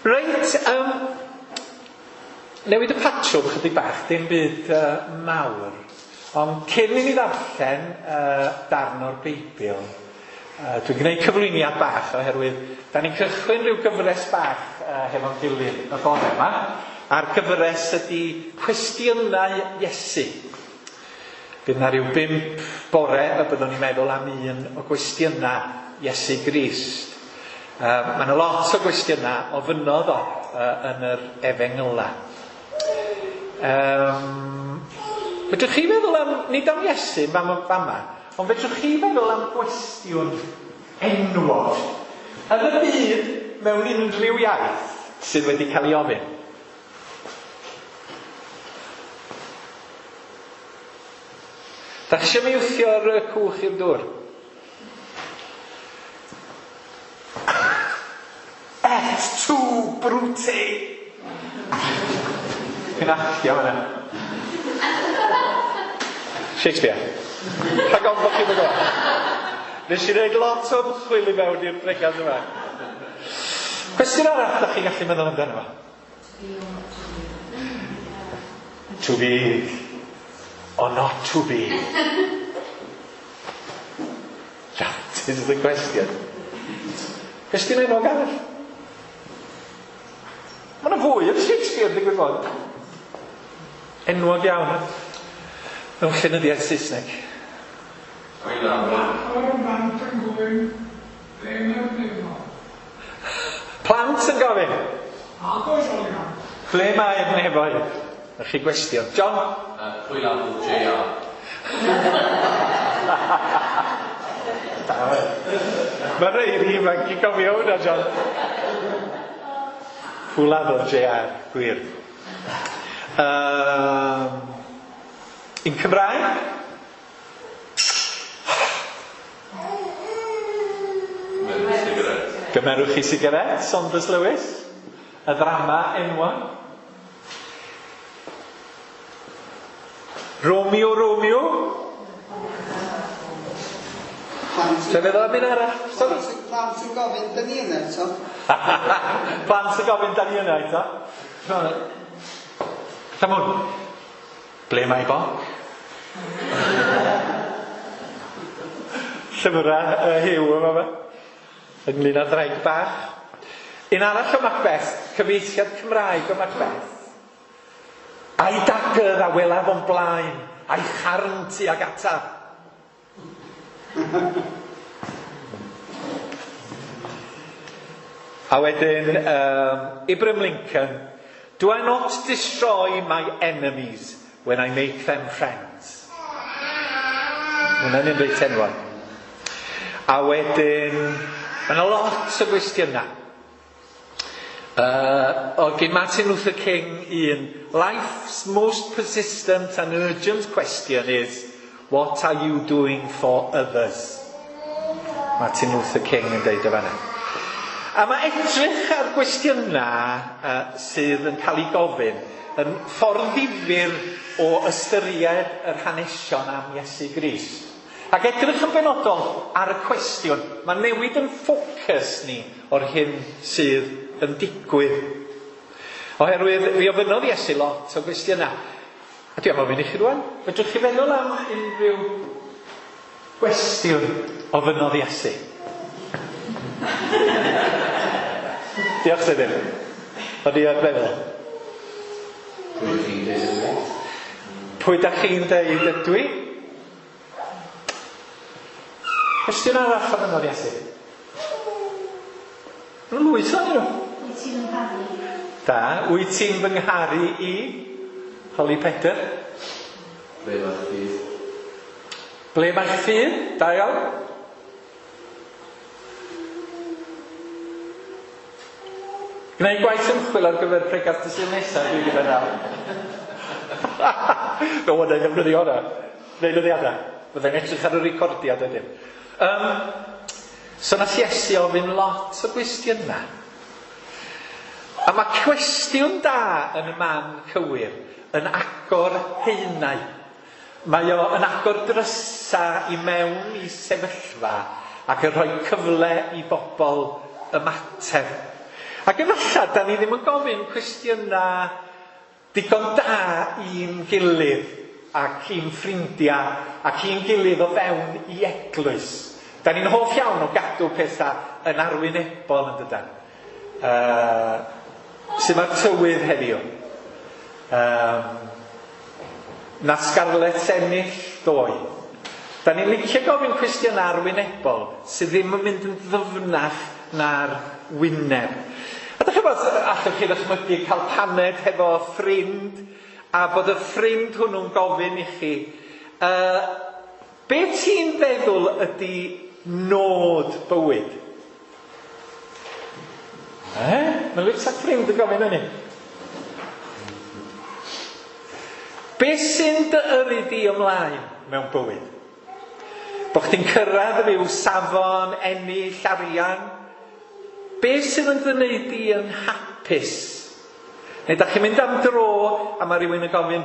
Reit, um, newid y patrwm chydig bach, dim byd uh, mawr. Ond cyn i ni ddarllen uh, darn o'r Beibl, uh, dwi'n gwneud cyflwyniad bach oherwydd da ni'n cychwyn rhyw gyfres bach uh, hefo'n gilydd y bore yma, a'r gyfres ydy Cwestiynau Iesu. Bydd 'na ryw bump bore y byddwn ni'n meddwl am un o gwestiynau Iesu Grist. Uh, mae yna lot o gwestiynau ofynnodd o uh, yn yr Efengyla. Um, fedrwch chi feddwl am, nid am Iesu fama, fama, ond fedrwch chi feddwl am gwestiwn enwog yn y byd mewn unrhyw iaith sydd wedi cael ei ofyn? Da chi eisiau mi wthio'r cwch i'r dŵr? Et tu, Brute! Fi'n actio fan'na. Shakespeare. Rhag ofn bod chi'n gwybod. Nes i roid lot o ymchwil i mewn i'r pregath yma. Cwestiwn arall da chi'n gallu meddwl amdano fo? To be or not to be? That is the question. Cwestiwn enwog arall. Mae yna fwy o Shakespeare, digwydd bod. Enwog iawn mewn llenyddiaeth Saesneg. Ble mae'r nefoedd? Plant yn gofyn. Ac oedolion. Ble mae'r nefoedd? Na chi gwestiwn. John? Pwy laddodd JR? Da. Mae rhai rhy ifanc i gofio hwnna, John. Pwy laddodd JR? Gwir. Um, yn Cymraeg? Gymerwch chi sigaret, Saunders Lewis? Y ddrama enwog. Romeo, Romeo. Dwi'n meddwl am un arall. Sorry. Plant yn gofyn, da ni yna eto. Plant yn gofyn, da ni yna eto. Come on. Ble mae Boc? Llyfrau uh, Huw yma fe. Ynglyn â'r ddraig bach. Un arall o Macbeth, cyfieithiad Cymraeg o Macbeth. A'i dagr a welaf o'n blaen, a'i charn tuag ataf. A wedyn, um, Abraham Lincoln, Do I not destroy my enemies when I make them friends? Hwna'n un reit enwog. A wedyn, mae yna lot o gwestiynau. Uh, o gyn Martin Luther King un, Life's most persistent and urgent question is, what are you doing for others? Martin Luther King yn deud o fanna. A mae edrych ar gwestiynau uh, sydd yn cael ei gofyn yn ffordd ddifyr o ystyried yr hanesion am Iesu Grist. Ac edrych yn benodol ar y cwestiwn, mae newid yn ffocws ni o'r hyn sydd yn digwydd. Oherwydd fi ofynnodd Iesu lot o gwestiynau. A dwi am ofyn i chi rwan, fedrwch chi feddwl am unrhyw gwestiwn ofynnodd Iesu? Diolch Sefyn. O'n i yn meddwl. Pwy chi'n deud ydw i? Pwy da chi'n deud ydw i? Cwestiwn arall ofynnodd Iesu. Mae'n lwyth ohonyn nhw. Wyt ti'n fy ngharu i? Da. Wyt ti'n fy ngharu i? Holi Pedr. Ble mae'ch ffydd? Ble mae'ch ffydd? Da iawn. Gwneud gwaith ymchwil ar gyfer pregath dy Sul nesaf dwi gyda nawr. No, wna i ddefnyddio hwnna. Neu dyddiadau. Byddai'n edrych ar y recordiad wedyn. Um, so nath Iesu ofyn lot o gwestiynau. A mae cwestiwn da yn y man cywir yn agor haenau. Mae o yn agor drysa i mewn i sefyllfa ac yn rhoi cyfle i bobl ymateb. Ac efallai, da ni ddim yn gofyn cwestiynau digon da i'n gilydd ac i'n ffrindiau ac i'n gilydd o fewn i eglwys. Da ni'n hoff iawn o gadw pethau yn arwynebol yn dydan. Sut mae'r tywydd heddiw? Um, na Scarlets ennill ddoe. Da ni'n licio gofyn cwestiynau arwynebol sydd ddim yn mynd yn ddyfnach na'r wyneb. A dych chi'n gwybod, allwch chi ddychmygu cael paned hefo ffrind a bod y ffrind hwnnw'n gofyn i chi, uh, be ti'n feddwl ydy nod bywyd? Eh? Mae'n licio ffrind yn gofyn hynny. Be sy'n dy yrru di ymlaen mewn bywyd? Bo chdi'n cyrraedd rhyw safon, ennill arian? Be sydd yn dy wneud di yn hapus? Neu da chi'n mynd am dro a mae rhywun yn gofyn,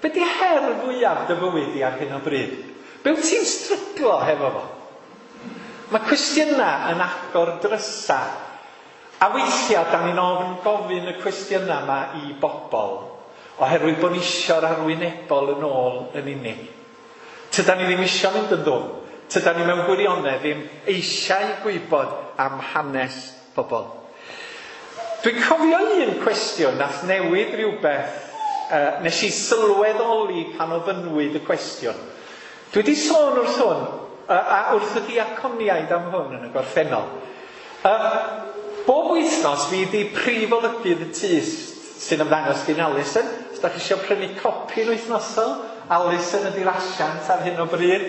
be di her fwyaf dy fywyd di ar hyn o bryd? Be wyt ti'n stryglo hefo fo? Mae cwestiynau yn agor drysau. A weithiau, da ni'n ofn gofyn y cwestiynau yma i bobl, oherwydd bod ni isio'r arwynebol yn ôl yn unig. Tydan ni ddim isio mynd yn ddwfn. Tydan ni mewn gwirionedd ddim eisiau gwybod am hanes pobl. Dwi'n cofio un cwestiwn nath newid rhywbeth uh, nes i sylweddoli pan ofynnwyd y cwestiwn. Dwi wedi sôn wrth hwn, uh, a wrth y diaconiaid am hwn yn y gorffennol. Uh, bob wythnos fi di prif olygydd y Tyst sy'n ymddangos gyn Alison. Os da chi eisiau prynu copi'n wythnosol, Alison ydy'r asiant ar hyn o bryd.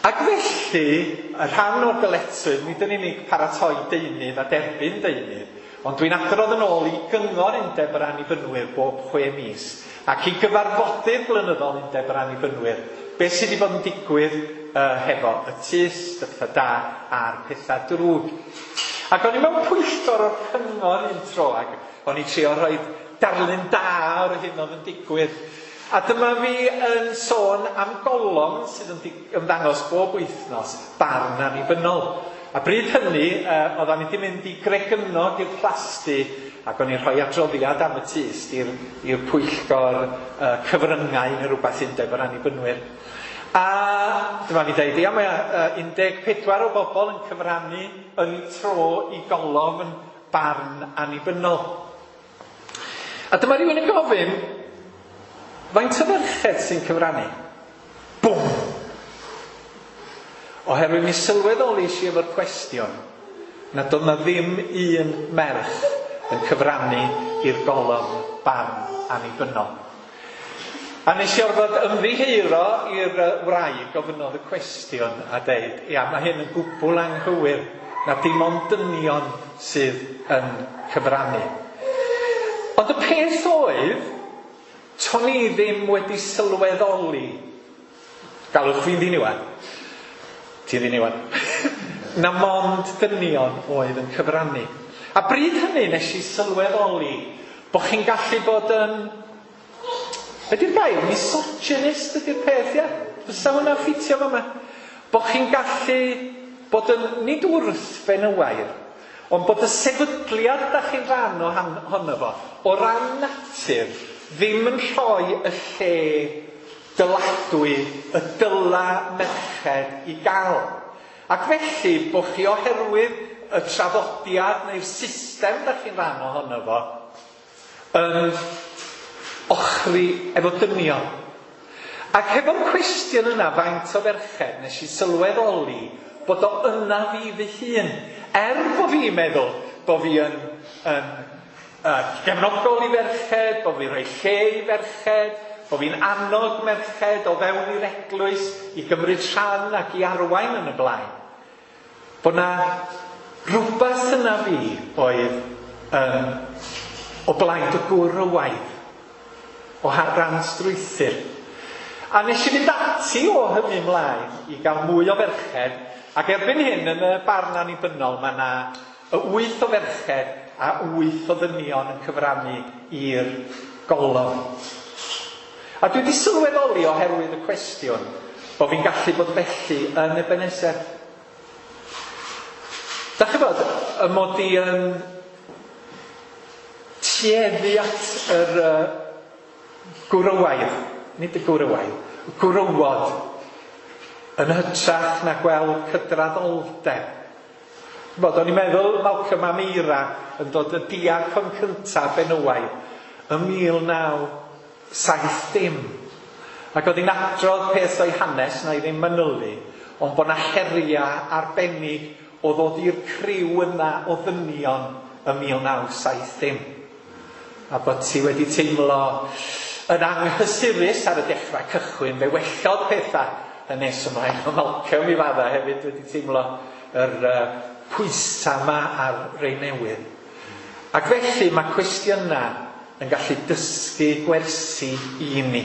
Ac felly, y rhan o'r dyletswydd, nid yn unig paratoi deunydd a derbyn deunydd, ond dwi'n adrodd yn ôl i Gyngor Undeb yr Annibynwyr bob 6 mis, ac i gyfarfodydd blynyddol Undeb yr Annibynwyr, beth sydd wedi bod yn digwydd uh, hefo y tyst, y pethau da a'r pethau drwg. Ac o'n i mewn pwyllgor o'r cyngor un tro, ac o'n i trio rhoi darlun da o'r hyn oedd yn digwydd. A dyma fi yn sôn am golofn sydd yn ymddangos bob wythnos, barn annibynnol. A bryd hynny, uh, oeddan ni wedi mynd i Gregynog i'r plasty ac o'n i'n rhoi adroddiad am y tyst i'r i'r pwyllgor uh, cyfryngau neu rhywbeth undeb yr annibynwyr. A dyma fi dweud, ia, mae uh, 14 o bobl yn cyfrannu yn tro i golofn barn annibynnol. A dyma rhywun yn gofyn, faint o ferched sy'n cyfrannu? Bwm! Oherwydd mi sylweddolis i efo'r cwestiwn nad oedd na ddim un merch yn cyfrannu i'r golofn barn annibynnol. A nes i orfod ymddiheuro i'r wraig gofynnodd y cwestiwn a deud, ia, mae hyn yn gwbl anghywir, na dim ond dynion sydd yn cyfrannu. Ond y peth oedd, to'n i ddim wedi sylweddoli, galwch fi'n ddiniwad, ti'n ddiniwad, na mond dynion oedd yn cyfrannu. A bryd hynny nes i sylweddoli bod chi'n gallu bod yn Be di'r gair? Misogynist ydy'r peth, ia? Fysa hwnna'n ffitio fama? Bod chi'n gallu bod yn, nid wrth benywaidd, ond bod y sefydliad da chi'n rhan o honno fo, o ran natur, ddim yn rhoi y lle dyladwy y dyla merched i gael. Ac felly, bod chi oherwydd y traddodiad neu'r system da chi'n rhan ohono fo, yn ochri efo dynion. Ac hefo'r cwestiwn yna, faint o ferched, nes i sylweddoli bod o yna fi fy hun. Er bo fi'n meddwl bo fi yn, yn uh, gefnogol i ferched, bo fi'n rhoi lle i ferched, bo fi'n annog merched o fewn i'r eglwys i gymryd rhan ac i arwain yn y blaen. Bod 'na rhywbeth yna fi oedd yn o blaid y gwrywaidd, o ran strwythur. A nes i fynd ati o hynny ymlaen i gael mwy o ferched, ac erbyn hyn yn y barn annibynnol mae 'na wyth o ferched a wyth o ddynion yn cyfrannu i'r golofn. A dwi wedi sylweddoli oherwydd y cwestiwn bod fi'n gallu bod felly yn Ebenezer. Da chi bod, y mod i yn tueddu at yr gwrywaidd, nid y gwrywaidd, y gwrywod, yn hytrach na gweld cydraddoldeb. Ch'mod, o'n i'n meddwl Malcolm a Meira yn dod y diacon cyntaf benywaidd ym 1970. Ac oedd hi'n adrodd peth o'i hanes, na i ddim manylu, ond bod 'na heriau arbennig o ddod i'r criw yna o ddynion ym 1970. A bod ti wedi teimlo yn anghysurus ar y dechrau cychwyn, fe wellodd pethau yn nes ymlaen. Mae Malcolm i fadda hefyd wedi teimlo yr pwysau yma ar rei newydd. Ac felly mae cwestiynau yn gallu dysgu gwersi i ni.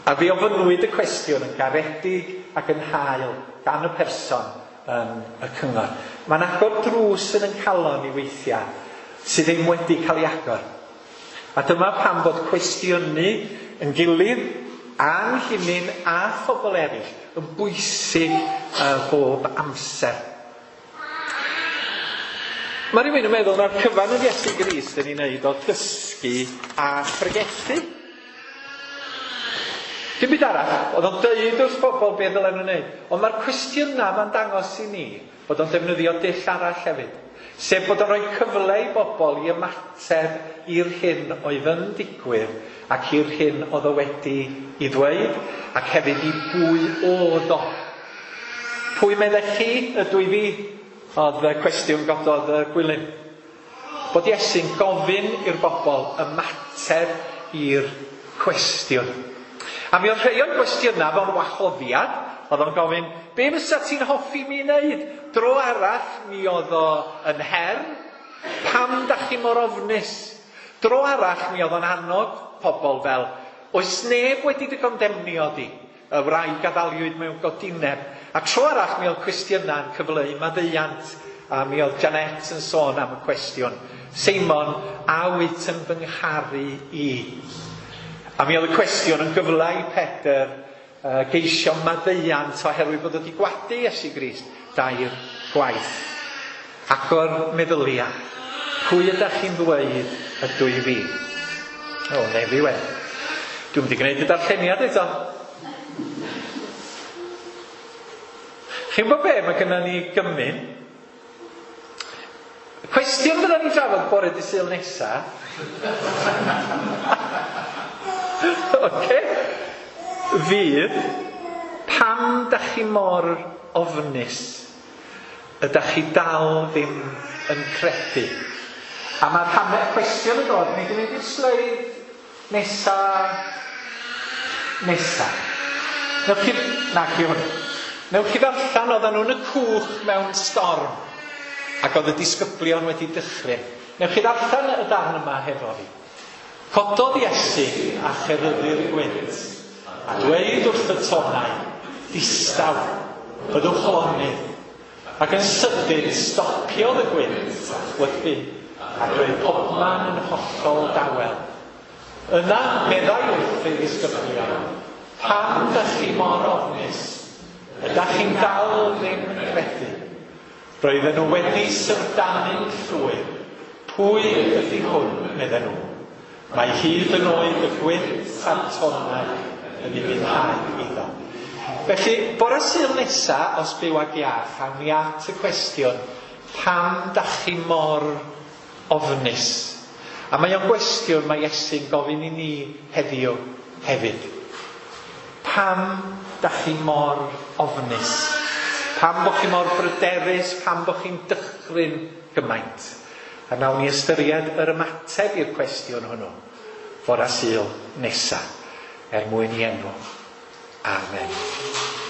A fe ofynnwyd y cwestiwn yn garedig ac yn hael gan y person yn y cyngor. Mae'n agor drws yn yn calon i weithiau sydd ddim wedi cael ei agor. A dyma pam bod cwestiynu yn gilydd a'n hunain a phobl eraill yn bwysig bob amser. Mae rhywun yn meddwl na'r cyfan oedd Iesu Grist yn ei wneud oedd dysgu a phregethu. Dim byd arall. Oedd o'n deud wrth bobl beth ddylen nhw wneud. Ond mae'r cwestiynau yma'n dangos i ni bod o'n defnyddio dull arall hefyd. Sef bod o'n rhoi cyfle i bobl i ymateb i'r hyn oedd yn digwydd ac i'r hyn oedd o wedi i ddweud ac hefyd i bwy oedd o. Pwy meddech chi ydw i fi? Oedd y cwestiwn gododd y Gwilym. Bod Iesu'n gofyn i'r bobl ymateb i'r cwestiwn. A mi oedd rhai o'i gwestiynau fo'n wahoddiad, oedd o'n gofyn, be fysa ti'n hoffi mi wneud? Dro arall mi oedd o yn her, pam da chi mor ofnus? Dro arall mi oedd o'n annog pobl fel, oes neb wedi dy gondemnio di? Y wraig a ddaliwyd mewn godineb. A tro arall mi oedd cwestiynau yn cyfleu maddeuant, a mi oedd Janet yn sôn am y cwestiwn, Seimon, a wyt yn fy ngharu i? A mi oedd y cwestiwn yn gyfle i Pedr geisio maddeuant oherwydd bod wedi gwadu Iesu Grist dair gwaith. Agor meddylia. Pwy ydach chi'n ddweud ydw i fi? O, Nefi wen. Dwi'n mynd i gwneud y darlleniad eto. Chi'n gwybod be? Mae gennym ni gymun. Y cwestiwn fydda ni'n trafod bore dy Sul nesa. Oce. Fydd, pam da chi mor ofnus? Ydach chi dal ddim yn credu? A mae'r hanner cwestiwn yn dod, nid yn mynd i'r sleid nesa, nesa. Newch chi, nac i hwn. Newch chi ddarllen, oedden nhw'n y cwch mewn storm, ac oedd y disgyblion wedi dychryn. Newch chi ddarllen y darn yma hefo fi. Cododd Iesu a cheryddu'r gwynt, a dweud wrth y tonnau, Distaw, byddwch lonydd. Ac yn sydyn stopiodd y gwynt a chwythu, ac roedd pobman yn hollol dawel. Yna, meddai wrth ei ddisgyblion, Pam dach chi mor ofnus? Ydach chi'n dal ddim yn credu? Roedden nhw wedi syfrdanu'n llwyr. Pwy ydy hwn? medden nhw. Mae hyd yn oed y gwynt a'r tonnau yn ufuddhau iddo. Felly, bore Sul nesa, os byw ag iach, awn ni at y cwestiwn, pam dach chi mor ofnus? A mae o'n gwestiwn mae Iesu'n gofyn i ni heddiw hefyd. Pam dach chi mor ofnus? Pam bo chi mor bryderus? Pam bo chi'n dychryn gymaint? A nawn ni ystyried yr ymateb i'r cwestiwn hwnnw fora Sul nesa, er mwyn i enw. Amen.